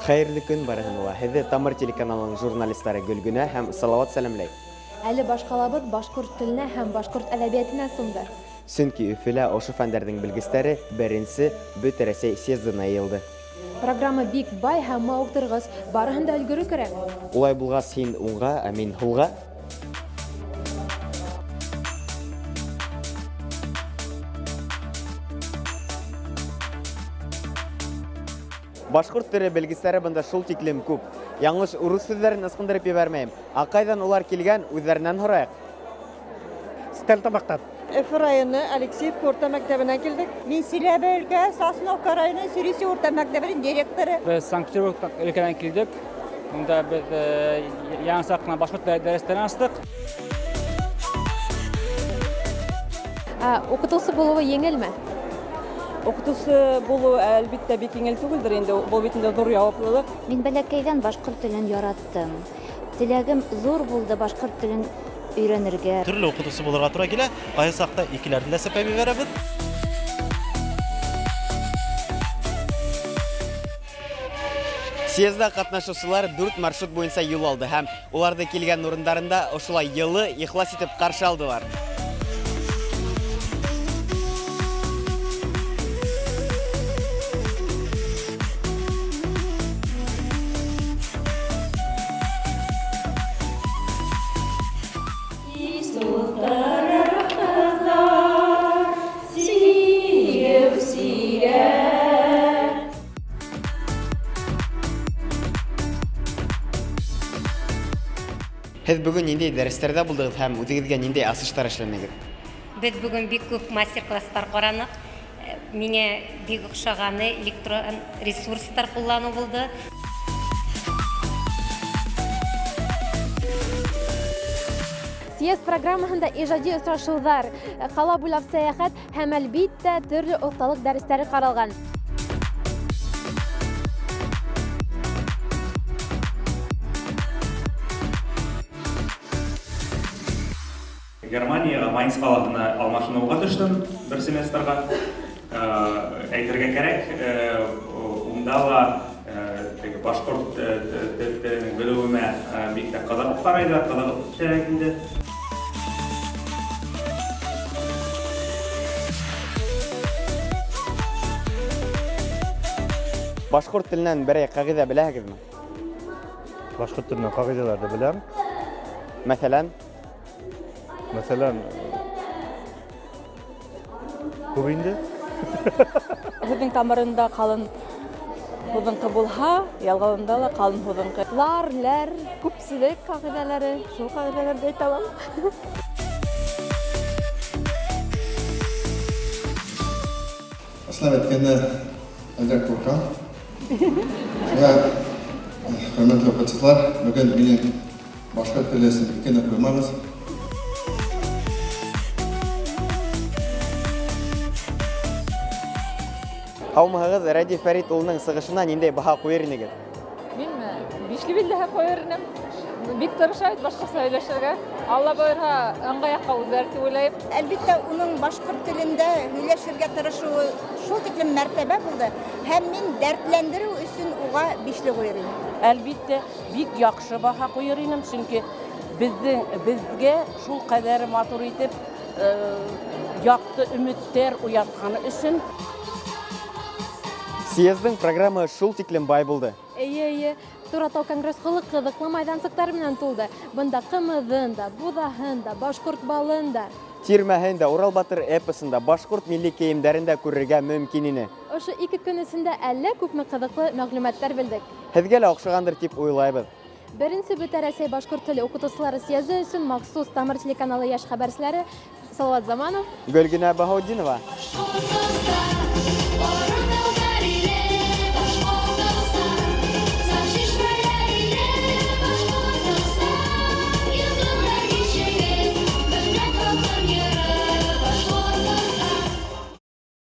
Хәйерле көн барыһына ла. Һеҙҙе Тамыр телеканалының журналистлары Гөлгенә һәм Салауат сәләмләй. Әле башҡалабыҙ башҡорт теленә һәм башҡорт әҙәбиәтенә сумды. Сөнки Өфөлә ошо фәндәрҙең белгестәре беренсе Бөтә Рәсәй съездына йыйылды. Программа бик бай һәм мавыктыргыс, барыһын да өлгөрөү кәрәк. Улай булғас, һин уңға, ә мин һулға. Башҡорт теле белгестәре бында шул тиклем күп. Яңылыш урыҫ һүҙҙәрен ысҡындырып ебәрмәйем. Ә ҡайҙан улар килгән, үҙҙәренән һорайыҡ. Стәрлетамаҡтан. Өфө районы Алексеевка урта мәктәбенән килдек. Мин Силәбе өлкәһе Сосновка районы Сөрисей урта мәктәбенең директоры. Беҙ Санкт-Петербург өлкәһенән килдек. Унда беҙ яңысаҡ ҡына башҡорт дәрестәрен астыҡ. Уҡытыусы булыуы еңелме? Уҡытыусы булыу, әлбиттә, бик еңел түгелдер инде. Был бит инде ҙур яуаплылыҡ. Мин бәләкәйҙән башҡорт телен яраттым. Теләгем ҙур булды башҡорт телен өйрәнергә. Төрлө уҡытыусы булырға тура килә. Ҡайһы саҡта икеләрен дә сәпәп ебәрәбеҙ. Съезда ҡатнашыусылар дүрт маршрут буйынса юл алды һәм уларҙы килгән урындарында ошолай йылы, ихлас итеп ҡаршы алдылар. Һеҙ бөгөн ниндәй дәрестәрҙә булдығыҙ һәм үҙегеҙгә ниндәй асыштар эшләнегеҙ? Беҙ бөгөн бик күп мастер-класстар ҡараныҡ. Миңә бик оҡшағаны электрон ресурстар ҡулланыу булды. Съезд программаһында ижади осрашыуҙар, ҡала буйлап сәйәхәт һәм, әлбиттә, төрлө оҫталыҡ дәрестәре ҡаралған. Германияға Майнц ҡалаһына алмашыныуға төштөм бер семестрға. Әйтергә кәрәк, унда ла теге башҡорт теленең белеүемә бик тә ҡыҙығып ҡарайҙар, ҡыҙығып китәләр инде. Башҡорт теленән берәй ҡағиҙә беләһегеҙме? Башҡорт теленән ҡағиҙәләрҙе беләм. Мәҫәлән? Мәҫәлән, күп инде. Һүҙҙең тамырында ҡалын һуҙынҡы булһа, ялғауында ла ҡалын һуҙынҡы. Лар, ләр, күпселек ҡағиҙәләре, шул ҡағиҙәләрҙе әйтә алам. Ысынлап әйткәндә, әҙерәк ҡурҡам. Шуңа, хөрмәтле уҡыусылар, бөгөн минең башҡорт теле өсөн икене ҡуймағыҙ. Һаумыһығыҙ, Рәдиф Фәрит улының сығышына ниндәй баһа ҡуйыр инегеҙ? Минме? Бишле билдәһе ҡуйыр инем. Бик тырыша бит башҡортса һөйләшергә. Алла бойорһа, ыңғай яҡҡа үҙгәрер тип уйлайым. Әлбиттә, уның башҡорт телендә һөйләшергә тырышыуы шул тиклем мәртәбә булды. Һәм мин дәртләндереү өсөн уға бишле ҡуйыр инем. Әлбиттә, бик яҡшы баһа ҡуйыр инем, сөнки беҙгә шул ҡәҙәр матур итеп яҡты өмөттәр уятҡаны өсөн. Съездың программаһы шул тиклем бай булды. Эйе, эйе. Торатау конгресс-холы ҡыҙыҡлы майҙансыҡтар менән тулды. Бында ҡымыҙын да, буҙаһын да, башҡорт балын да. Тирмәһен дә, Урал батыр эпосын да, башҡорт милли кейемдәрен дә күрергә мөмкин ине. Ошо ике көн эсендә әллә күпме ҡыҙыҡлы мәғлүмәттәр белдек. Һеҙгә лә оҡшағандыр тип уйлайбыҙ. Беренсе Бөтә Рәсәй башҡорт теле уҡытыусылары съезы өсөн махсус Тамыр телеканалы йәш хәбәрселәре Салауат Заманов, Гөлгенә Баһаутдинова. Башҡортостан.